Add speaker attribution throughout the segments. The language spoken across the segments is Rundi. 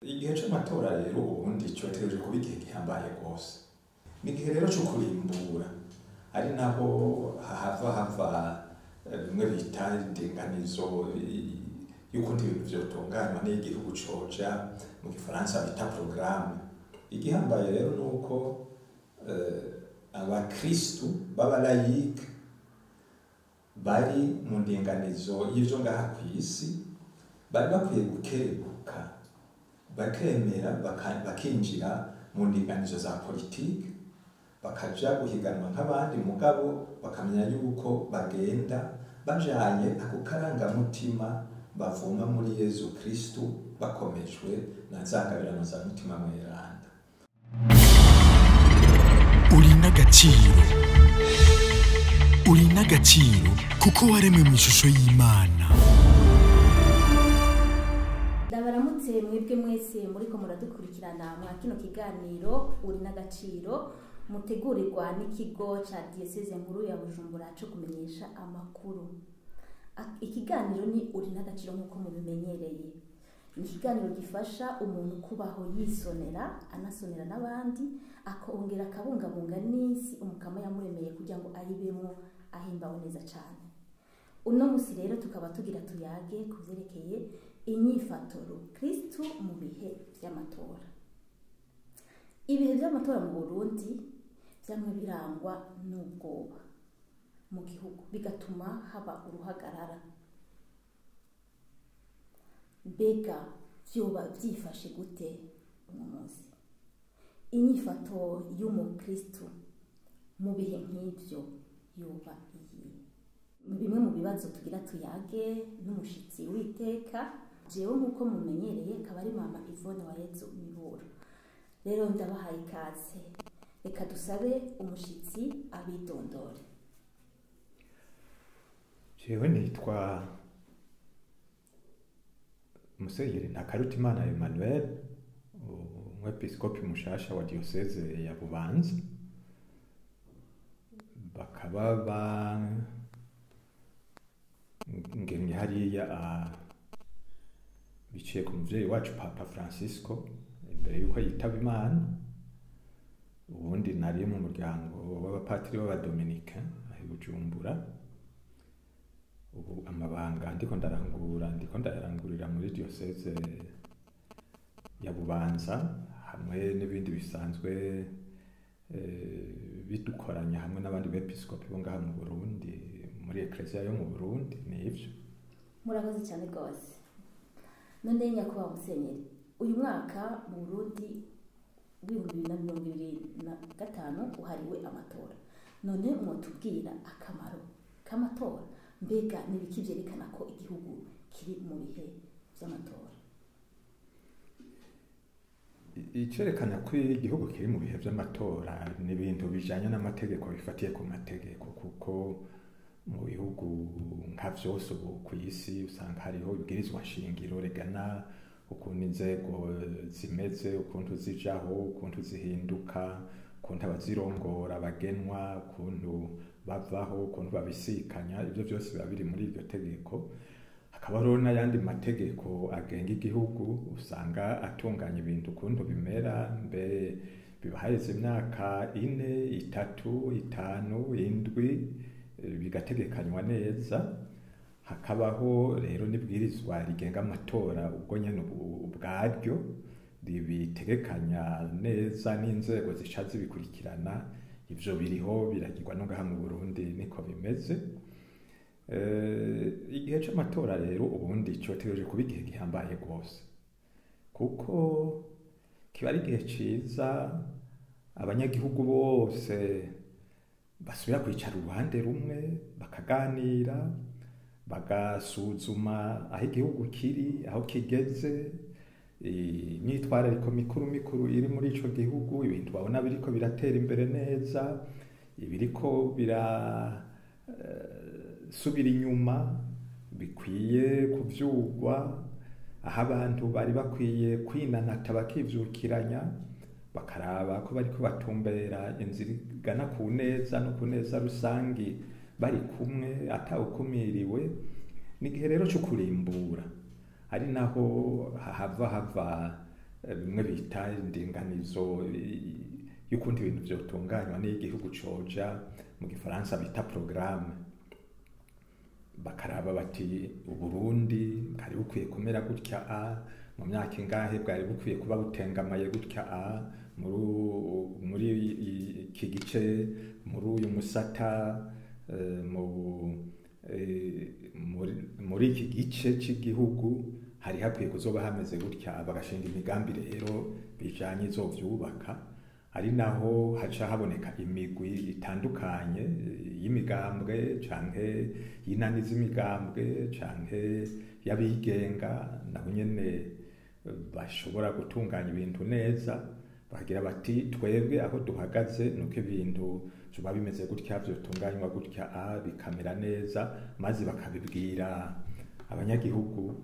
Speaker 1: Igihe c'amatora rero ubundi cotegereje kuba igihe gihambaye rwose. Ni igihe rero co kurimbura, ari naho hahava hava bimwe bita indinganizo y'ukuntu ibintu vyotunganywa n'igihugu coja mu gifaransa bita programme. Igihambaye rero nuko abakristu b'abalayike bari mu ndinganizo y'ivyo ngaha kw'isi bari bakwiye gukerebuka, bakemera bakinjira mu ndinganizo za politike, bakaja guhiganwa nk'abandi, mugabo bakamenya yuko bagenda bajanye ako karangamutima bavoma muri Yezu Kristu, bakomejwe na za ngabirano za Mutima Mweranda.
Speaker 2: Uri n'agaciro, uri n'agaciro kuko waremwe mu ishusho y'Imana.
Speaker 3: Ndabaramutse mwebwe mwese muriko muradukurikirana mwa kino kiganiro Uri n'agaciro, mutegurirwa n'ikigo ca Diocese nkuru ya Bujumbura co kumenyesha amakuru. Ikiganiro ni Uri n'agaciro nk'uko mubimenyereye. Ni ikiganiro gifasha umuntu kubaho yisonera, anasonera n'abandi, akongera akabungabunga n'isi umukama yamuremeye kugira ngo ayibemwo ahimbawe neza cane. Uno musi rero tukaba tugira tuyage ku vyerekeye inyifato rukristu mu bihe vy'amatora. Ibihe vy'amatora mu Burundi vyamwe birangwa n'ubwoba mu gihugu, bigatuma haba uruhagarara. Mbega vyoba vyifashe gute uno munsi? Inyifato y'umukristu mu bihe nk'ivyo yoba iyihe? Bimwe mu bibazo tugira tuyage n'umushitsi w'iteka, jewe nk'uko mumenyereye akaba ari mama Yvonne wa Yezu Miburo. Rero ndabahaye ikaze, reka dusabe umushitsi abidondore.
Speaker 1: Jewe nitwa Musenyeri Ntakarutimana Emmanuel, umwepiskopi mushasha wa diocese ya Bubanza. Bakaba bangenye hariya biciye ku muvyeyi wacu Papa Francisco imbere yuko yitaba Imana. Ubundi nari mu muryango w'abapatiri b'abadominika aho i Bujumbura. Ubu amabanga ndiko ndarangura, ndiko ndayarangurira muri diocese ya Bubanza, hamwe n'ibindi bisanzwe bidukoranya hamwe n'abandi bepiskopi bo ngaha mu Burundi, muri Eklezia yo mu Burundi. Ni ivyo.
Speaker 3: Murakoze cyane rwose. None nyakubahwa Musenyeri, uyu mwaka mu Burundi w'2025 uhariwe amatora. None mwotubwira akamaro k'amatora? Mbega ni ibiki vyerekana ko igihugu kiri mu bihe vy'amatora?
Speaker 1: Icerekana ko igihugu kiri mu bihe vy'amatora ni ibintu bijanye n'amategeko, bifatiye ku mategeko, kuko mu bihugu nka vyose ubu kw'isi usanga hariho ibwirizwa nshingiro rigana ukuntu inzego zimeze, ukuntu zijaho, ukuntu zihinduka, ukuntu abazirongora bagenwa, ukuntu bavaho, ukuntu babisikanya. Ivyo vyose biba biri muri iryo tegeko. Hakaba hariho n'ayandi mategeko agenga igihugu, usanga atunganya ibintu ukuntu bimera, mbere biba haheze imyaka 4, 3, 5, 7, bigategekanywa neza. Hakabaho rero n'ibwirizwa rigenga amatora ubwo nyene ubwaryo ribitegekanya neza, n'inzego zica zibikurikirana. Ivyo biriho biragirwa no ngaha mu Burundi niko bimeze. Igihe c'amatora rero ubundi cotegereje kuba igihe gihambaye rwose, kuko kiba ari igihe ciza abanyagihugu bose basubira kwicara uruhande rumwe, bakaganira, bagasuzuma aho igihugu kiri, aho kigeze, imyitwarariko mikuru mikuru iri muri ico gihugu, ibintu babona biriko biratera imbere neza, ibiriko birasubira inyuma bikwiye kuvyugwa, aho abantu bari bakwiye kwinanata bakivyukiranya, bakaraba ko bariko batumbera inzira igana ku neza no ku neza rusangi bari kumwe atawukumiriwe. Ni igihe rero co kurimbura, ari naho hahava hava bimwe bita indinganizo y'ukundi ibintu vyotunganywa n'igihugu coja, mu gifaransa bita programme. Bakaraba bati Uburundi bwari bukwiye kumera gutya a mu myaka ingahe, bwari bukwiye kuba butengamaye gutya a muri iki gice, muri uyu musata, muri iki gice c'igihugu hari hakwiye kuzoba hameze gutya. Bagashinga imigambi rero bijanye izovyubaka. Ari naho haca haboneka imigwi itandukanye y'imigambwe canke y'inani z'imigambwe canke y'abigenga, nabo nyene bashobora gutunganya ibintu neza, bakagira bati twebwe aho duhagaze nuko ibintu vyoba bimeze gutya, vyotunganywa gutya a bikamera neza, maze bakabibwira abanyagihugu,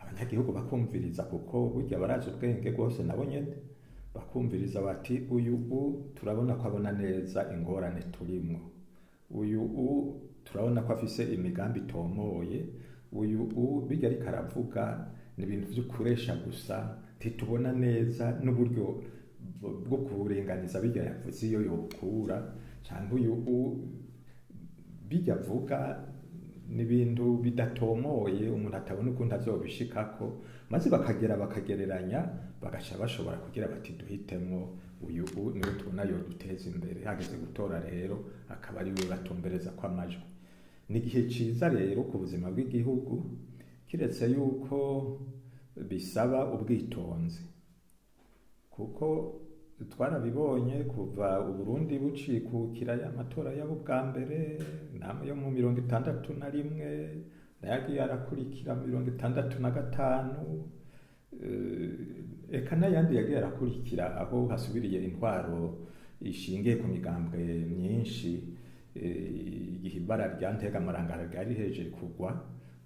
Speaker 1: abanyagihugu bakumviriza, kuko burya barazi ubwenge rwose nabo nyene, bakumviriza bati uyu u turabona ko abona neza ingorane turimwo, uyu u turabona ko afise imigambi itomoye, uyu u bijya ariko aravuga ni ibintu vy'ukuresha gusa, ntitubona neza n'uburyo bwo kuburinganiza bijya yavuze iyo yobukura, canke uyu u bijya avuga ni ibintu bidatomoye umuntu atabona ukuntu azobishikako, maze bakagera bakagereranya, bagaca bashobora kugira bati duhitemwo uyu u niwe tubona yoduteza imbere. Hageze gutora rero akaba ari we batumbereza ko amajwi. Ni igihe ciza rero ku buzima bw'igihugu, kiretse yuko bisaba ubwitonzi, kuko twarabibonye kuva Uburundi bucikukira ya matora yabo bwa mbere yo mu 61, nayagiye arakurikira 65, eka n'ayandi yagiye arakurikira aho hasubiriye intwaro ishingiye ku migambwe myinshi. Igihe ibara rya Ntegamarangara ryari rihejeje kugwa,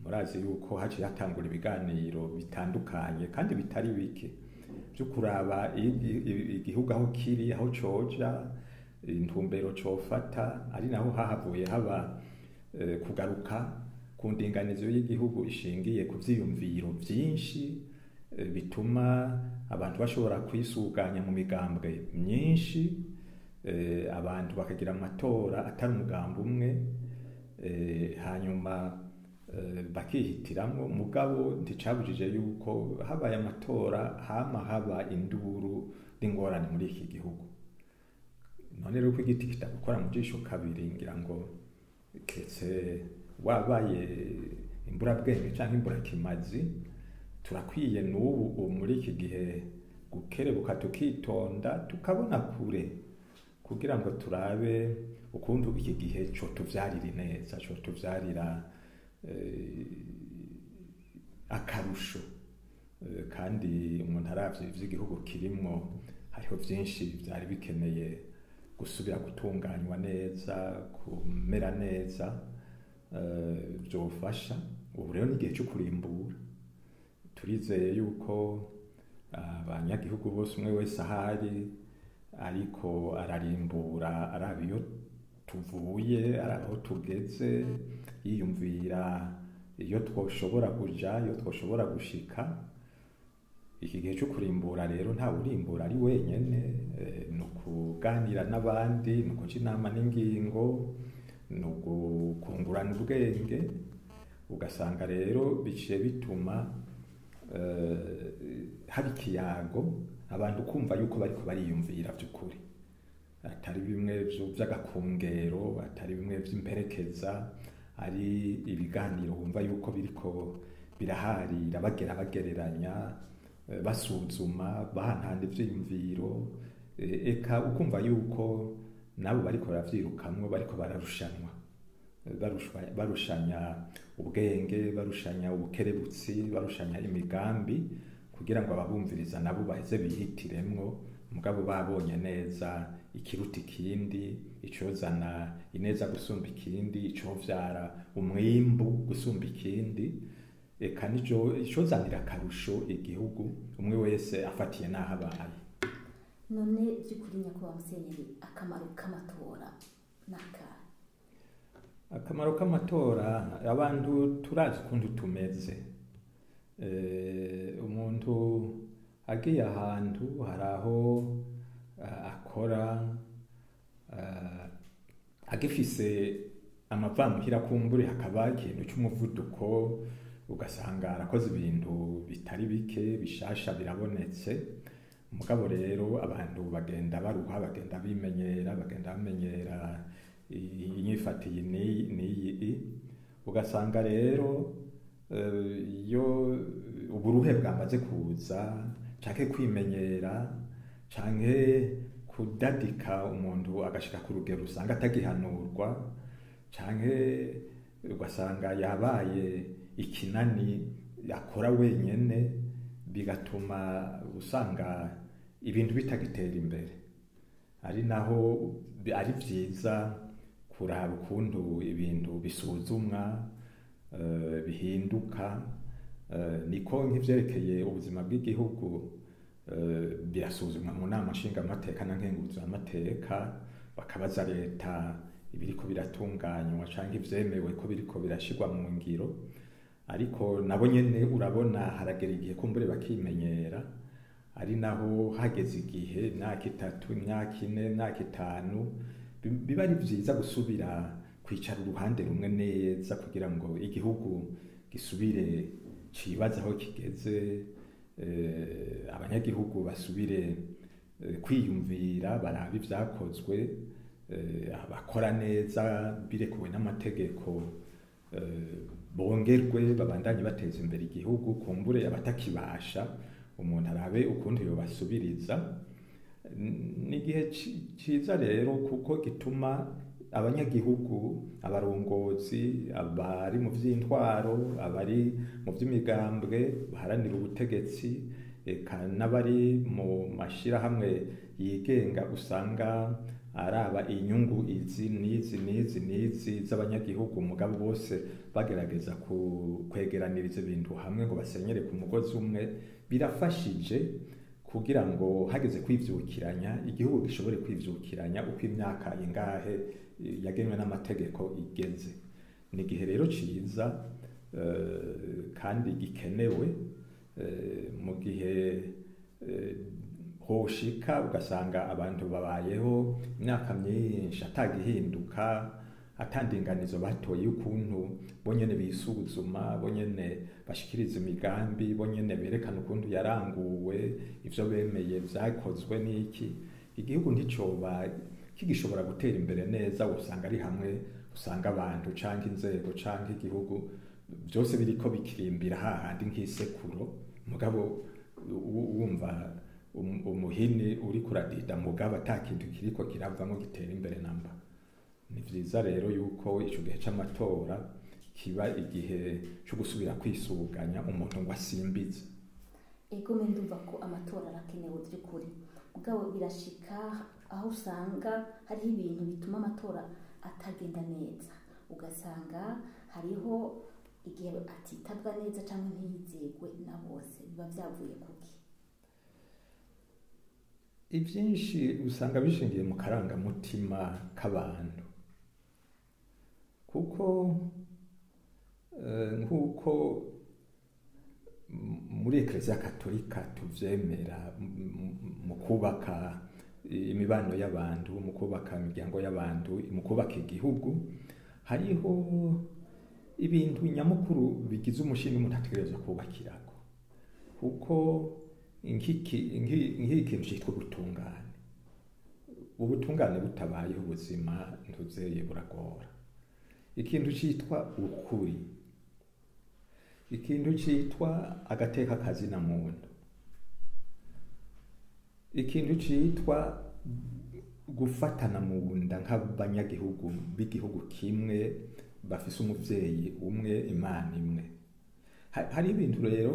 Speaker 1: murazi yuko haciye hatangura ibiganiro bitandukanye kandi bitari bike vyo kuraba igihugu aho kiri, aho coja, intumbero cofata. Ari naho hahavuye haba kugaruka ku ndinganizo y'igihugu ishingiye ku vyiyumviro vyinshi, bituma abantu bashobora kwisuganya mu migambwe myinshi, abantu bakagira amatora atari umugambi umwe, hanyuma bakihitiramwo. Mugabo nticabujije yuko habaye amatora hama haba induru n'ingorane muri iki gihugu. None rero ko igiti kitagukora mu jisho kabiri, ngira ngo keretse wabaye imburabwenge canke imburakimazi, turakwiye n'ubu muri iki gihe gukerebuka tukitonda tukabona kure, kugira ngo turabe ukuntu iki gihe cotuvyarira neza, cotuvyarira akarusho. Kandi umuntu aravye ivy'igihugu kirimwo, hariho vyinshi vyari bikeneye gusubira gutunganywa neza, kumera neza, vyofasha. Ubu rero ni igihe co kurimbura. Turizeye yuko abanyagihugu bose umwe wese ahari ariko ararimbura, araba iyo tuvuye, araba aho tugeze, yiyumvira iyo twoshobora kuja, iyo twoshobora gushika. Iki gihe cyo kurimbura rero nta urimbura ari wenyene, ni ukuganira n'abandi, ni ukuca inama n'ingingo, ni ukungurana ubwenge. Ugasanga rero biciye bituma haba ikiyago, abantu kumva yuko bariko bariyumvira by'ukuri, atari bimwe vy'agakungero, atari bimwe vy'imperekeza, ari ibiganiro wumva yuko biriko biraharira, bagera bagereranya, basuzuma, bahanahana ivyiyumviro, eka ukumva yuko nabo bariko baravyirukamwo, bariko bararushanwa, barushanya ubwenge, barushanya ubukerebutsi, barushanya imigambi, kugira ngo ababumviriza nabo baheze bihitiremwo, mugabo babonye neza ikiruta ikindi, icozana ineza gusumba ikindi, icovyara umwimbu gusumba ikindi, eka nico icozanira akarusho igihugu, umwe wese afatiye n'aho abaye.
Speaker 3: None by'ukuri nyakubahwa Musenyeri, akamaro k'amatora n'akahe?
Speaker 1: Akamaro k'amatora, abantu turazi ukuntu tumeze. Umuntu Agiye ahantu hari aho akora agifise amavamuhira, kumbure hakaba ikintu cy'umuvuduko, ugasanga arakoze ibintu bitari bike bishasha birabonetse. Mugabo rero abantu bagenda baruha, bagenda bimenyera, bagenda bamenyera inyifato iyi n'iyi n'iyi, ugasanga rero iyo uburuhe bwamaze kuza, canke kwimenyera, canke kudadika, umuntu agashika ku rugero usanga atagihanurwa, canke ugasanga yabaye ikinani akora wenyene, bigatuma usanga ibintu bitagitera imbere. Ari naho ari vyiza kuraba ukuntu ibintu bisuzumwa, bihinduka. Niko nk'ivyerekeye ubuzima bw'igihugu birasuzumwa mu nama nshingamateka na nkenguzamateka, bakabaza leta ibiriko biratunganywa canke ivyemewe ko biriko birashirwa mu ngiro. Ariko nabo nyene urabona haragera igihe kumbure bakimenyera. Ari naho hageze igihe, imyaka 3, imyaka 4, imyaka 5, biba ari vyiza gusubira kwicara uruhande rumwe neza, kugira ngo igihugu gisubire cibaze aho kigeze, abanyagihugu basubire kwiyumvira, barabe ivyakozwe, abakora neza birekuwe n'amategeko bongerwe, babandanye bateza imbere igihugu. Kumbure abatakibasha, umuntu arabe ukuntu yobasubiriza. Ni igihe ciza rero, kuko gituma abanyagihugu, abarongozi, abari mu vy'intwaro, abari mu vy'imigambwe baharanira ubutegetsi, eka n'abari mu mashirahamwe yigenga usanga araba inyungu izi n'izi n'izi n'izi z'abanyagihugu, mugabo bose bagerageza kwegeraniriza ibintu hamwe ngo basenyere ku mugozi umwe. Birafashije kugira ngo hageze kwivyukiranya, igihugu gishobore kwivyukiranya uko imyaka ingahe yagenwe n'amategeko igeze. Ni igihe rero ciza kandi gikenewe. Mu gihe hoshika ugasanga abantu babayeho imyaka myinshi atagihinduka, atandinganizo batoye ukuntu bonyene bisuzuma, bonyene bashikiriza imigambi, bonyene berekana ukuntu yaranguwe, ivyo bemeye vyakozwe n'iki, igihugu nticoba kigishobora gutera imbere neza. Usanga ari hamwe usanga abantu canke inzego canke igihugu byose biriko bikirimbira hahandi nk'isekuro, mugabo wumva umuhini uri kuradida, mugabo ata kintu kiriko kiravamwo gitera imbere namba. Ni vyiza rero yuko ico gihe c'amatora kiba igihe co gusubira kwisuganya, umuntu ngo asimbize.
Speaker 3: Ego, me ndumva ko amatora arakenewe by'ukuri, mugabo birashika aho usanga hariho ibintu bituma amatora atagenda neza, ugasanga hariho igihe atitabwa neza cyangwa ntiyizegwe na bose. Biba vyavuye kuki?
Speaker 1: Ivyinshi usanga bishingiye mu karangamutima k'abantu, kuko nk'uko muri Eklezia Katolika tuvyemera, mu kubaka imibano y'abantu, mu kubaka imiryango y'abantu, mu kubaka igihugu, hariho ibintu nyamukuru bigize umushinga umuntu ategerezwa kubakirako. Kuko nk'ikintu citwa ubutungane, ubutungane butabayeho ubuzima ntuzeye buragora. Ikintu citwa ukuri, ikintu citwa agateka kazina muntu, ikintu citwa gufatana mu nda nk'abanyagihugu b'igihugu kimwe bafise umuvyeyi umwe, Imana imwe. Hari ibintu rero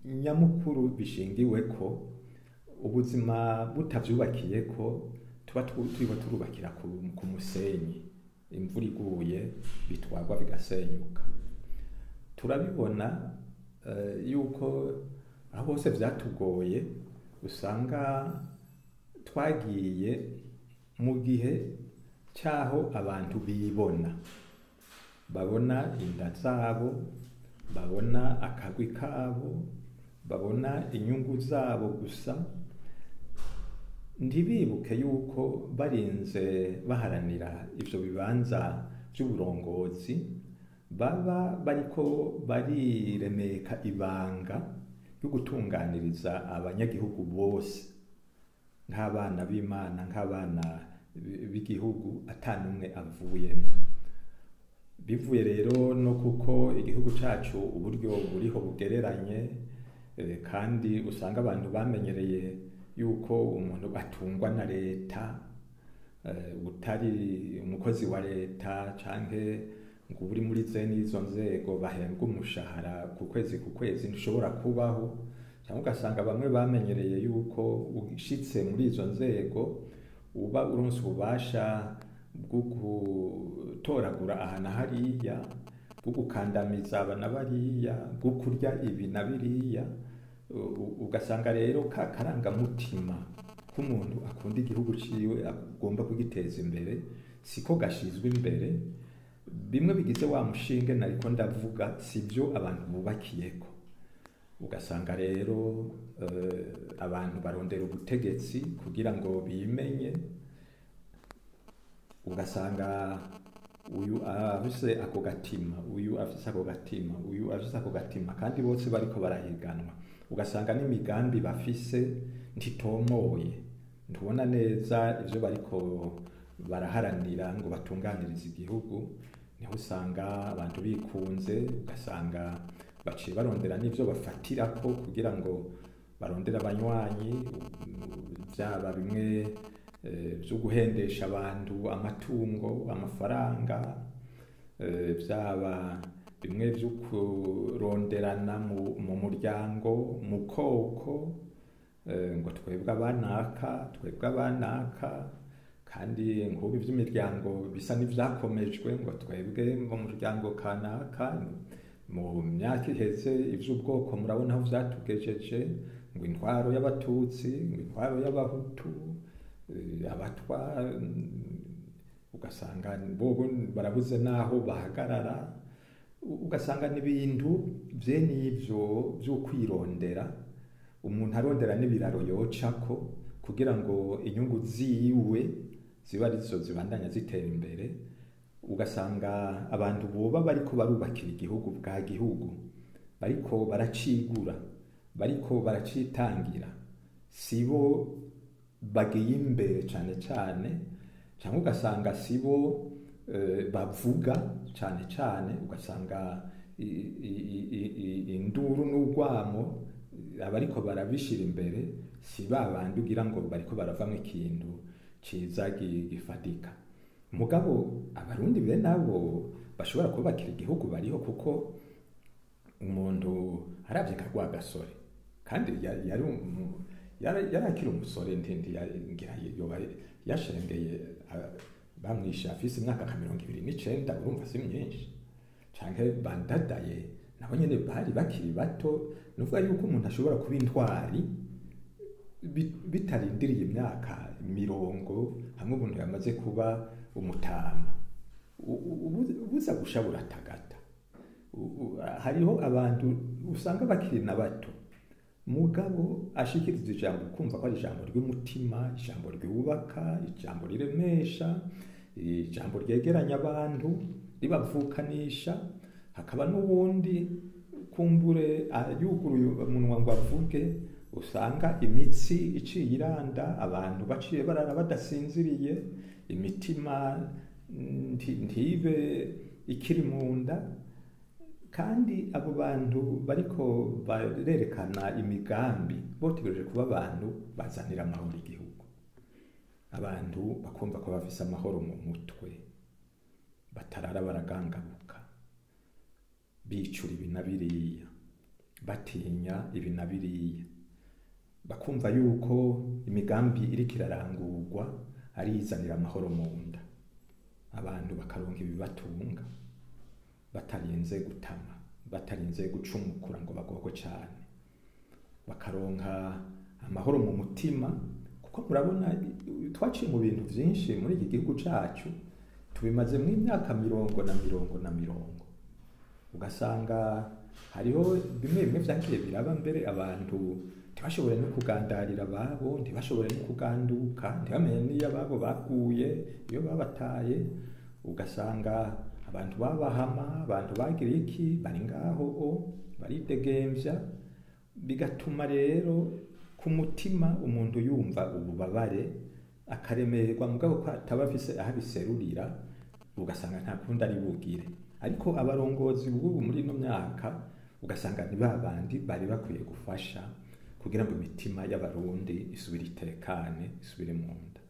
Speaker 1: nyamukuru bishingiwe ko ubuzima butavyubakiye ko tuba turiko turubakira ku musenyi, imvura iguye bitwarwa bigasenyuka. Turabibona yuko aho hose vyatugoye, usanga twagiye mu gihe cyaho abantu bibona, babona inda zabo, babona akagwi kabo, babona inyungu zabo gusa, ntibibuke yuko barinze baharanira ivyo bibanza vy'uburongozi baba bariko bariremeka ibanga ryo gutunganiriza abanyagihugu bose nk'abana b'Imana, nk'abana b'igihugu, atanumwe avuyemo. Bivuye rero no kuko igihugu cacu uburyo buriho bugereranye, kandi usanga abantu bamenyereye yuko umuntu atungwa na leta, utari umukozi wa leta canke ngo uri muri zene izo nzego bahembwa umushahara ku kwezi ku kwezi ntushobora kubaho, cyangwa ugasanga bamwe bamenyereye yuko ushitse muri izo nzego uba uronse ububasha bwo gutoragura aha na hariya, bwo gukandamiza aba na bariya, bwo kurya ibi na biriya. Ugasanga rero ka karangamutima k'umuntu akunda igihugu ciwe agomba kugiteza imbere siko gashizwe imbere. Bimwe bigize wa mushinge nariko ndavuga sivyo abantu bubakiyeko. Ugasanga rero abantu barondera ubutegetsi kugira ngo bimenye, ugasanga uyu afise ako gatima, uyu afise ako gatima, uyu afise ako gatima, kandi bose bariko barahiganwa. Ugasanga n'imigambi bafise ntitomoye, ntubona neza ivyo bariko baraharanira ngo batunganirize igihugu. Niho usanga abantu bikunze, ugasanga baciye barondera n'ivyo bafatirako kugira ngo barondere abanywanyi, vyaba bimwe vyo guhendesha abantu amatungo, amafaranga, vyaba bimwe vyo kuronderana mu muryango, mu koko, ngo twebwe abanaka, twebwe abanaka, kandi nk'ubu ivy'imiryango bisa n'ivyakomejwe ngo twebwe mu muryango kanaka. Mu myaka iheze ivy'ubwoko murabona aho vyatugejeje, ngo intwaro y'abatutsi, ngo intwaro y'abahutu, abatwa, ugasanga bobo barabuze naho bahagarara. Ugasanga n'ibintu vyene ivyo vyo kwirondera, umuntu arondera n'ibiraro yocako kugira ngo inyungu ziwe ziba arizo zibandanya zitera imbere. Ugasanga abantu boba bariko barubakira igihugu bwa gihugu, bariko baracigura, bariko baracitangira, sibo bagiye imbere cane cane, cyangwa ugasanga sibo bavuga cane cane. Ugasanga induru n'urwamo abariko barabishira imbere si babandi ugira ngo bariko baravamwo ikintu ciza gifatika. Mugabo abarundi be nabo bashobora kubakira igihugu bariho, kuko umuntu aravye nka Rwagasore, kandi yari akiri umusore, ngira yoba yashengeye bamwishe afise imyaka nka 29, urumva si myinshi. Canke bandadaye nabo nyene bari bakiri bato. Nuvuga yuko umuntu ashobora kuba intwari bitarindiriye imyaka mirongo, hamwe umuntu yamaze kuba umutama. Ubuza gushabura tagata. Hariho abantu usanga bakiri na bato, mugabo ashikiriza ijambo kumva ko ari ijambo ry'umutima, ijambo ryubaka, ijambo riremesha, ijambo ryegeranya abantu ribavukanisha. Hakaba n'uwundi kumbure yuguruye umunwa ngo avuge, usanga imitsi iciye iranda, abantu baciye barara badasinziriye, imitima ntibe ikiri mu nda. Kandi abo bantu bariko barerekana imigambi botegereje kuba abantu bazanira amahoro igihugu, abantu bakumva ko bafise amahoro mu mutwe, batarara baragangabuka bicura ibi na biriya, batinya ibi na biriya, bakumva yuko imigambi iriko irarangurwa ari izanira amahoro mu nda, abantu bakaronka ibibatunga batarinze gutama, batarinze gucumukura ngo bagorwe cane, bakaronka amahoro mu mutima. Kuko murabona twaciye mu bintu vyinshi muri iki gihugu cacu, tubimazemwo imyaka mirongo na mirongo na mirongo. Ugasanga hariho bimwe bimwe vyagiye biraba mbere abantu ntibashobore no kugandarira ababo, ntibashobore no kuganduka, ntibamenye n'iyo ababo baguye, iyo babataye. Ugasanga abantu babahama, abantu bagira iki, bari ngaho o baridegemvya. Bigatuma rero ku mutima umuntu yumva ububabare, akaremerwa, mugabo ko ataba afise aho abiserurira, ugasanga nta kundi ari bugire. Ariko abarongozi b'ubu muri ino myaka ugasanga ni babandi bari bakwiye gufasha kugira ngo imitima y'Abarundi isubire itekane, isubire mu nda,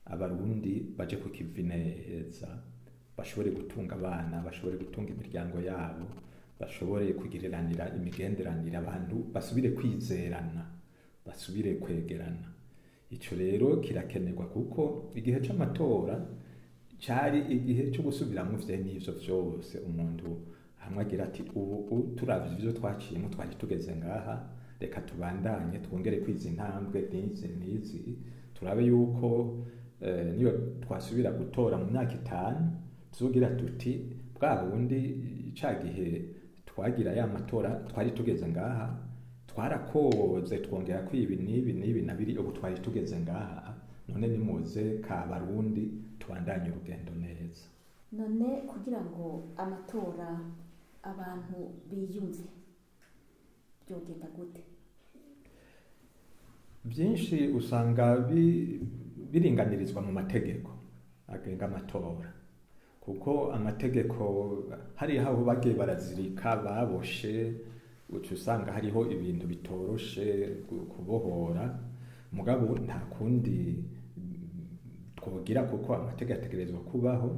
Speaker 1: Abarundi baje ku kivi neza, bashobore gutunga abana, bashobore gutunga imiryango yabo, bashobore kugiriranira imigenderanire, abantu basubire kwizerana, basubire kwegerana. Ico rero kirakenerwa, kuko igihe c'amatora cari igihe cyo gusubiramwo vyene ivyo vyose. Umuntu hamwe agira ati ubu turavye ivyo twaciyemo, twari tugeze ngaha, reka tubandanye twongere kwiza intambwe n'izi n'izi, turabe yuko niyo twasubira gutora mu myaka 5 tuzogira tuti bwa bundi ca gihe twagira ya matora twari tugeze ngaha, twarakoze twongera kwibi n'ibi n'ibi na biri, ubu twari tugeze ngaha, none nimuze ka Barundi tubandanye urugendo neza.
Speaker 3: None kugira ngo amatora abantu biyumve byogenda gute?
Speaker 1: Byinshi usanga biringanirizwa mu mategeko agenga amatora, kuko amategeko hari aho bagiye barazirika baboshe, uca usanga hariho ibintu bitoroshe kubohora, mugabo nta kundi twogira kuko amategeko ategerezwa kubaho.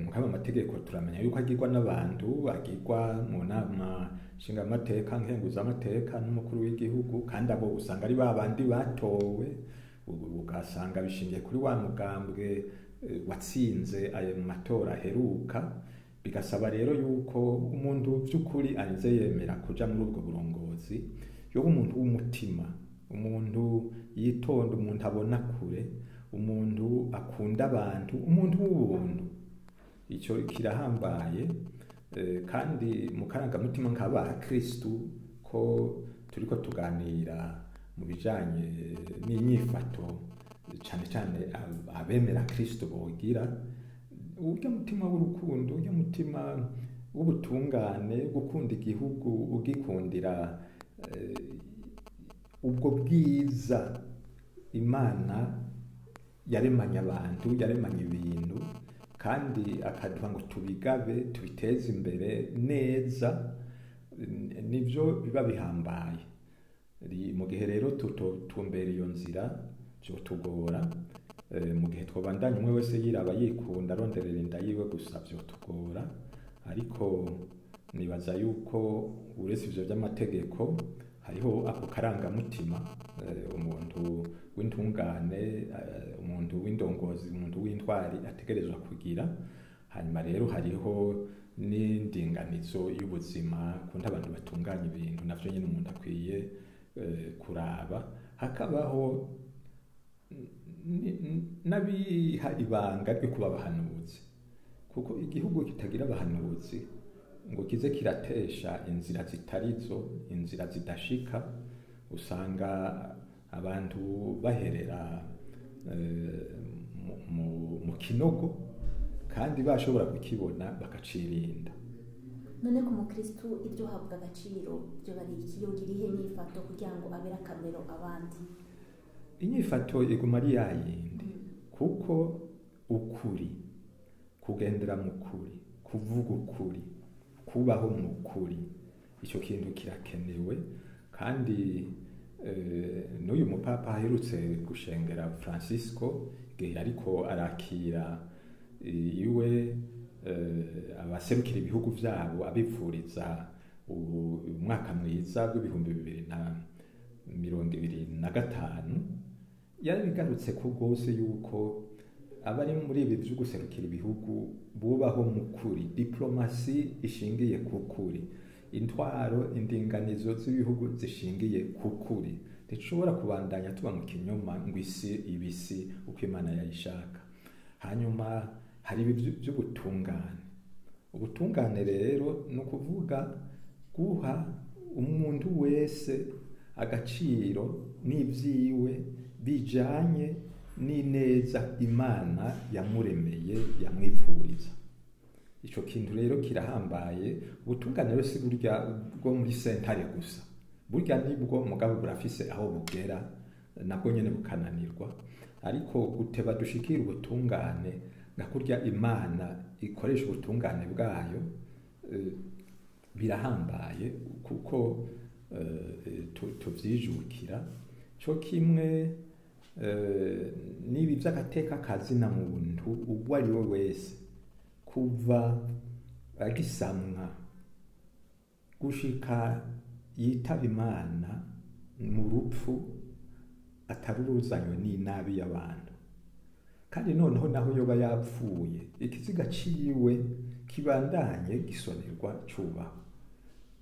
Speaker 1: Mugabo amategeko turamenya yuko agirwa n'abantu, agirwa mu nama nshingamateka, nkenguzamateka n'umukuru w'igihugu, kandi abo usanga ari babandi batowe, ugasanga bishingiye kuri wa mugambwe watsinze ayo matora aheruka. Bigasaba rero yuko umuntu by'ukuri arinze yemera kuja muri ubwo burongozi, yoba umuntu w'umutima, umuntu yitonda, umuntu abona kure, umuntu akunda abantu, umuntu w'ubuntu. Icyo kirahambaye. Kandi mu karangamutima nk'abakristu ko turiko tuganira mu bijanye n'inyifato, cane cane abemera Kristo bogira urya mutima w'urukundo, urya mutima w'ubutungane, gukunda igihugu, ugikundira ubwo bwiza Imana yaremanye abantu, yaremanye ibintu, kandi akaduha ngo tubigabe, tubiteze imbere neza, nivyo biba bihambaye. Mu gihe rero tutotumbera iyo nzira vyotugora. Mu gihe twobandanya umwe wese yiraba yikunda aronderera inda yiwe gusa vyotugora. Ariko nibaza yuko uretse ivyo vy'amategeko hariho ako karangamutima, umuntu w'intungane, umuntu w'indongozi, umuntu w'intwari ategerezwa kugira. Hanyuma rero hariho n'indinganizo y'ubuzima, kundi abantu batunganya ibintu navyo nyene umuntu akwiye kuraba. Hakabaho n'abiha ibanga ryo kuba abahanuzi, kuko igihugu kitagira abahanuzi ngo kize kiratesha inzira zitarizo, inzira zidashika, usanga abantu baherera mu kinogo kandi bashobora kukibona bakacirinda.
Speaker 3: None ku mukristu ibyo habwa agaciro byo bari iki? Yogira ihe nyifato kugira ngo abere akamero abandi?
Speaker 1: Inyifato iguma ari yayindi, kuko ukuri, kugendera mu kuri, kuvuga ukuri, kubaho mu kuri, icyo kintu kirakenewe. Kandi n'uyu mupapa aherutse gushengera Francisco, igihe ariko arakira iwe abaserukira ibihugu vyabo abipfuriza umwaka mwiza w'2025, yarabigarutse ko rwose yuko abari muri ibi vyo guserukira ibihugu bubaho mu kuri, diplomasi ishingiye ku kuri, intwaro, indinganizo z'ibihugu zishingiye ku kuri. Ntidushobora kubandanya tuba mu kinyoma ngo isi ibisi uko Imana yayishaka. Hanyuma hari ibi by'ubutungane. Ubutungane rero ni ukuvuga Guha umuntu wese agaciro n'ivyiwe bijanye n'ineza Imana yamuremeye, yamwipfuriza. Ico kintu rero kirahambaye. Ubutungane rero si burya bwo muri sentare gusa, burya nibwo, mugabo burafise aho bugera nabwo nyene bukananirwa. Ariko guteba dushikira ubutungane nka kurya Imana ikoresha ubutungane bwayo, birahambaye kuko tuvyijukira. Co kimwe n'ibi vy'agateka kazina muntu uwo ari we wese, kuva agisamwa gushika yitaba Imana mu rupfu ataruruzanywe n'inabi y'abantu. Kandi noneho naho yoba yapfuye, ikiziga ciwe kibandanye gisonerwa cubahwa.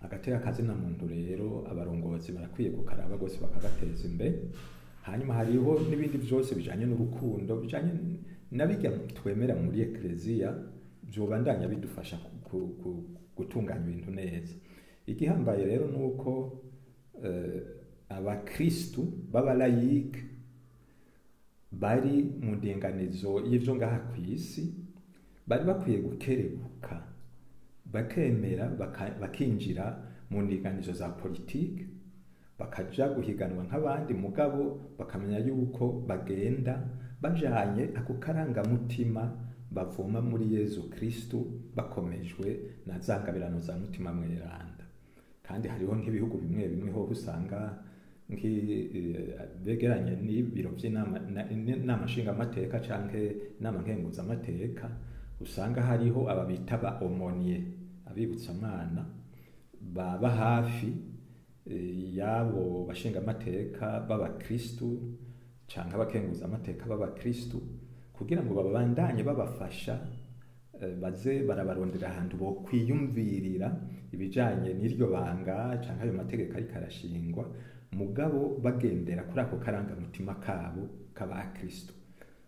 Speaker 1: Agateka kazina muntu rero abarongozi barakwiye kukaraba rwose bakagateza imbere. Hanyuma hariho n'ibindi vyose bijanye n'urukundo, bijanye na birya twemera muri ekleziya, vyobandanya bidufasha gutunganya ibintu neza. Igihambaye rero nuko abakristu b'abalayike bari mu ndinganizo y'ivyo ngaha kw'isi bari bakwiye gukerebuka, bakemera bakinjira mu ndinganizo za politike, bakaja guhiganwa nk'abandi, mugabo bakamenya yuko bagenda bajanye ako karangamutima bavoma muri Yezu Kristu, bakomejwe na za ngabirano za Mutima Mweranda. Kandi hariho nk'ibihugu bimwe bimwe ho usanga begeranye n'ibiro vy'inama nshingamateka canke inama nkenguzamateka, usanga hariho ababita ba omonier, abibutsamwana baba hafi y'abo bashingamateka b'abakristu canke abakenguzamateka b'abakristu, kugira ngo babandanye babafasha, baze barabarondera ahantu bo kwiyumvirira ibijanye n'iryo banga canke ayo mategeko ariko arashingwa, mugabo bagendera kuri ako karangamutima kabo k'abakristu.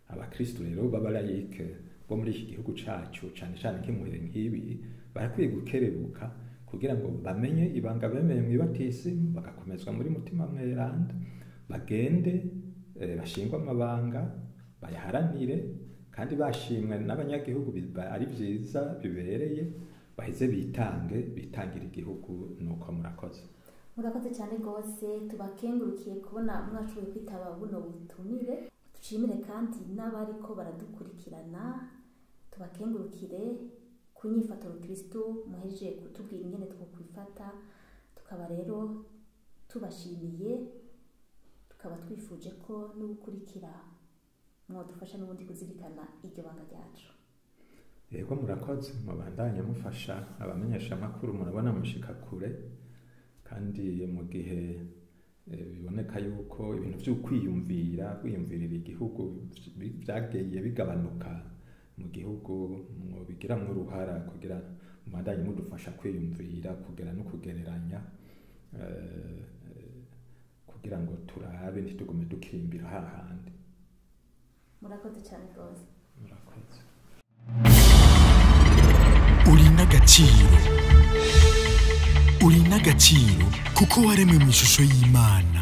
Speaker 1: Abakristu rero b'abalayike bo muri iki gihugu cacu, cane cane nk'imuhere nk'ibi, barakwiye gukerebuka kugira ngo bamenye ibanga bemeye mw'ibatisimu, bagakomezwa muri Mutima Mweranda, bagende bashingwe amabanga, bayaharanire, kandi bashimwe n'abanyagihugu, ari vyiza bibereye, baheze bitange, bitangire igihugu. Nuko murakoze.
Speaker 3: Murakoze cyane rwose, tubakengurukiye kubona mwashoboye kwitaba buno butumire. Dushimire kandi n'abariko baradukurikirana, tubakengurukire ku nyifato Kristo muhejeje kutubwira ingene twokwifata. Tukaba rero tubashimiye, tukaba twifuje ko n'ugukurikira mwadufasha n'ubundi kuzirikana iryo banga ryacu.
Speaker 1: Yego, murakoze, mubandanye mufasha abamenyesha amakuru, murabona mushika kure. Kandi mu gihe biboneka yuko ibintu vyo kwiyumvira, kwiyumvirira igihugu vyagiye bigabanuka mu gihugu, mwobigiramwo uruhara kugira mubandanye mudufasha kwiyumvira, kugera no kugereranya, kugira ngo turabe ntitugume dukimbira hahandi.
Speaker 3: Murakoze cyane rwose.
Speaker 1: Murakoze.
Speaker 2: Uri n'agaciro, uri n'agaciro kuko waremwe mu ishusho y'Imana.